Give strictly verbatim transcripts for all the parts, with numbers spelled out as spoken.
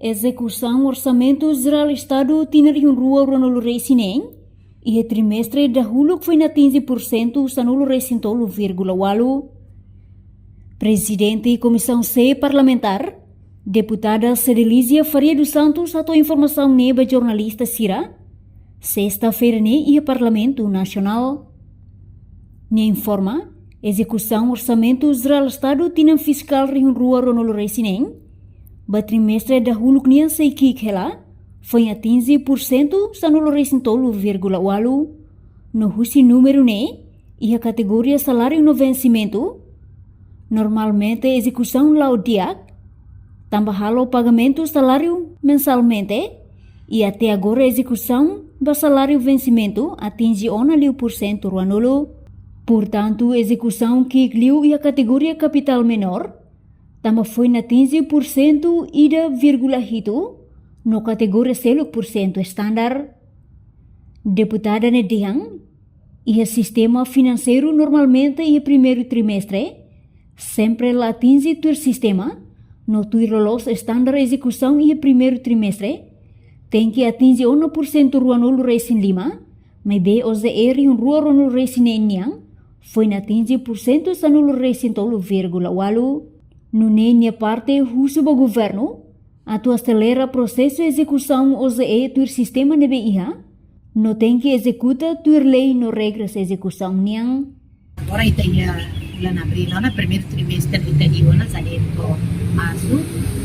Ezekusaun Orsamentu Jerál Estadu tinan rihun rua ruanulu resin neen iha trimestre dahuluk foin atinje pursentu sanulu resin tolu vírgula ualu. Prezidente Komisaun C Parlamentár, Deputada Cedelizia Faria dos Santos, hato'o informasaun ne'e ba jornalista sira sesta-feira ne'e iha Parlamentu Nasionál. Nia informa, ezekusaun Orsamentu Jerál Estadu tinan fiskál rihun rua ruanulu resin neen ba trimestre dahuluk nian sei ki'ik hela, foin atinje pursentu sanulu resin tolu vírgula ualu. No husi númeru ne'e, iha kategoria saláriu no vensimentu, normalmente ezekusaun la'o di'ak, tanba halo pagamentu saláriu mensalmente, i até agora ezekusaun ba saláriu vensimentu atinje ona liu pursentu ruanulu. Portantu, ezekusaun ki'ik liu iha kategoria kapitál menór, tanba foin atinje pursentu ida vírgula hitu, no kategoria seluk pursentu estandar. Deputada ne'e dehan, iha sistema finanseiru normalmente iha primeiru trimestre sempre la atinje tuir sistema, no tuir loloos estandar ezekusaun iha primeiru trimestre tenke atinje ona pursentu ruanulu resin lima, maibé OJE rihun rua ruanulu resin neen nian foin atinje pursentu sanulu resin tolu vírgula ualu. Nune'e nia parte husu ba governu atu aselera prosesu ezekusaun OJE tuir sistema ne'ebé iha, no tenke ezekuta tuir lei no regras ezekusaun nian. Agora ita iha bulan Abríl ona, primeiru trimestre ita iha ona, Janeiru to'o Marsu.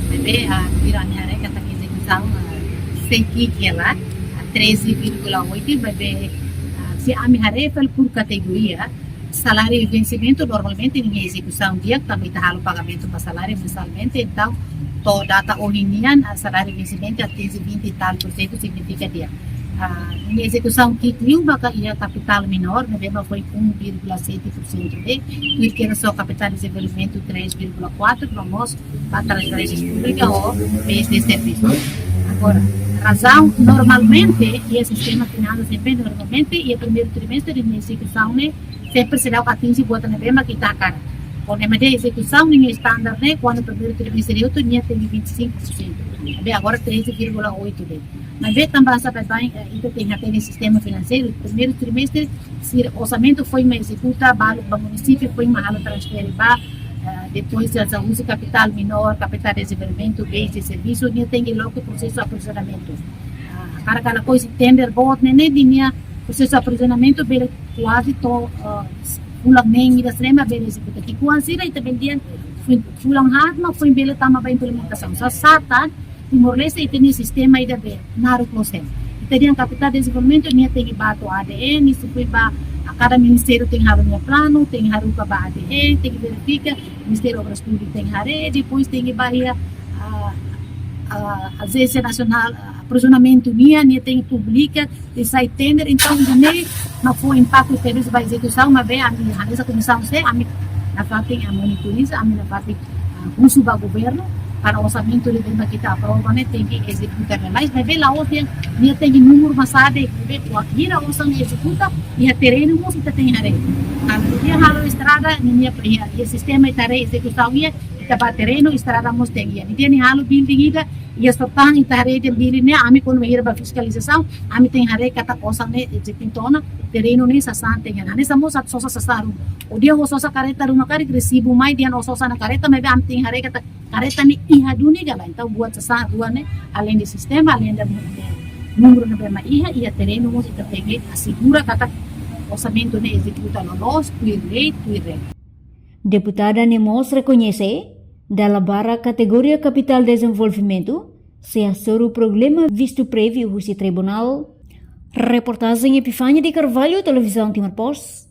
Maibé, ah, tuir ami haree katak ezekusaun, ah, sei ki'ik hela, ah, treze vírgula oito, maibé, ah, se ami haree fali por kategoria, saláriu i vensimentu normalmente ninia ezekusaun di'ak, tanba ita halo pagamentu ba saláriu mensalmente, entaun to'o data ohin nian, ah, saláriu i vensimentu atinje vinte e tal por cento, signifika di'ak. Ah, ninia ezekusaun ki'ik liu maka iha kapitál menór, ne'ebé mak foin um vírgula sete por cento de'it, tuir kedas ho kapitál dezenvolvimentu três vírgula quatro, no mós ba transferénsias públikas ou bens de servisu. Agora, razaun normalmente, iha sistema finansas ne'ebé normalmente, iha primeiru trimestre ninia ezekusaun ne'e sempre seidauk atinje buat ne'ebé mak ita hakarak. Kuandu ema dehan ezekusaun ninia estandar ne'e, kuandu primeiru trimestre hotu nia tenke vinte e cinco por cento. Maibé agora treze vírgula oito de'it. Maibé tanba sá baibain, eh, ita tenke hatene sistema finanseiru, primeiru trimestre sira orsamentu foin mak ezekuta, balu ba munisípiu foin mak halo transfere ba, eh, depois ita husu kapitál menór, kapitál dezenvolvimentu, bens de servisu, nia tenke loke prosesu aprovizionamentu. Ah, karik ita ko'alia tender boot ne'e, ne'e ninia prosesu aprovizionamentu bele kuaze to'o, eh, fulan neen ida sira mak bele ezekuta. Ki'ikoan sira ita bele dehan fulan haat mak foin bele tama ba implementasaun. Sá, sá tan, Timor-Leste ita-nia sistema ida be naruk loos. Ita dehan kapitál dezenvolvimentu nia tenke ba to'o ADN, nia sei ba, a, kada ministériu tenke halo nia planu, tenke haruka ba ADN, tenke verifika, Ministériu Obras Públikas tenke haree, depois tenke ba iha, a, a, Ajénsia Nasionál, a, Aprovizionamentu nian, nia tenke publika, tenke sai tender, entaun, ida-ne'e mak fó impaktu tebes ba ezekusaun, maibé ami hanesan Komisaun C, ami nafatin, ami monitoriza, ami nafatin, ah, husu ba governu, para orsamentu ne'ebé mak ita aprova ne'e tenke ezekuta lalais, maibé la'ós dehan nia tenke númeru mak saida, maibé wainhira osan ezekuta, iha terrenu mós ita tenke haree. Kuandu ita halo estrada, nia, nia, iha, iha sistema ita haree ezekusaun iha, ita ba terrenu, estrada mós tenke iha. Ita nia halo building ida, iha sá tan ita haree dehan building ne'e, ami kuandu bainhira ba fiskalizasaun, ami tenke haree katak osan ne'e ezekuta ona, terrenu ne'e sasán tenke iha. Hanesan mós atu sosa sasán ruma. Ó dehan ó sosa karreta ruma karik, resibu mai dehan ó sosa ona karreta, maibé ami tenke haree katak karreta ne'e iha duni ka lae. Entaun buat sasán rua ne'e, além de sistema, além de númeru ne'ebé mak iha, iha terrenu mós ita tenke asegura katak orsamentu ne'e ezekuta loloos, tuir lei, tuir regra. Deputada ne'e mós rekoñese, dala barak kategoria kapitál dezenvolvimentu sei hasoru problema vistu préviu husi tribunál. Reportajen Epifania de Carvalho, Televizaun Timor Post.